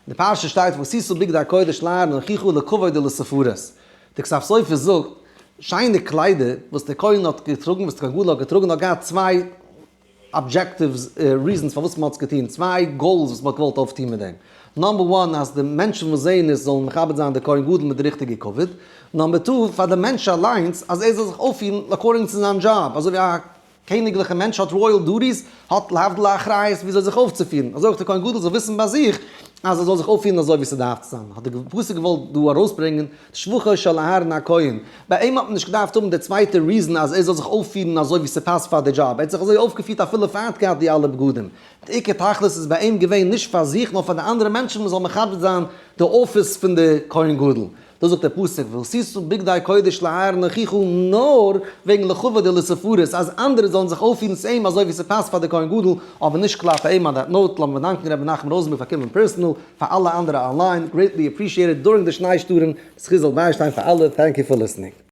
די פרשה שטייט ועשית בגדי קודש לאהרן אחיך לכבוד ולתפארת. די כתב סופר זאגט, שיינע קליידער וואס דער כהן האט געטראגן, וואס דער כהן גדול האט געטראגן האט געהאט צוויי objectives, reasons פארוואס מען האט עס געטון, צוויי goals וואס מען האט געוואלט אויפטון מיט דעם. number one אז די מענטשן וואס זעען עס זאלן מכבד זיין די כהן גדול מיט די ריכטיגע כבוד. number two פאר די מענטש אליינס אז ער זאל זיך אויפפירן according צו זיין דזשאב, אזוי ווי א קעניגליכע מענטש האט royal duties, האט להבדיל א אחריות וויאזוי זיך אויפצופירן, אזוי אויך דער כהן גדול זאל וויסן ביי זיך אז ער זאל זיך אויפפירן אזוי ווי ס'דארף צו זיין, האט דער פסוק געוואלט דא ארויסברענגען שבחו של אהרן הכהן, ביי אים האט מען נישט געדארפט האבן די צווייטע reason אז ער זאל זיך אויפפירן אזוי ווי ס'פאסט פאר די דזשאב, ער האט זיך אזוי אויפגעפירט אפילו פאר ער האט געהאט די אלע בגדים, די עיקר תכלית איז ביי אים געווען נישט פאר זיך נאר פאר די אנדערע מענטשן מען זאל מכבד זיין די אפיס פון די כהן גדול. דאס זאגט דער פסוק ועשית בגדי קודש לאהרן אחיך נאר וועגן לכבוד ולתפארת אז אנדערע זאלן זיך אויפפירן צו אים אזוי ווי ס'פאסט פאר די כהן גדול אבער נישט כלפי אים. On that note לאמיר דאנקן ר' מנחם ראזענבערג פאר קומען personal, פאר אלע אנדערע online, greatly appreciated during די שניי שטורעם, זכות זאל ביישטיין פאר אלע, thank you for listening.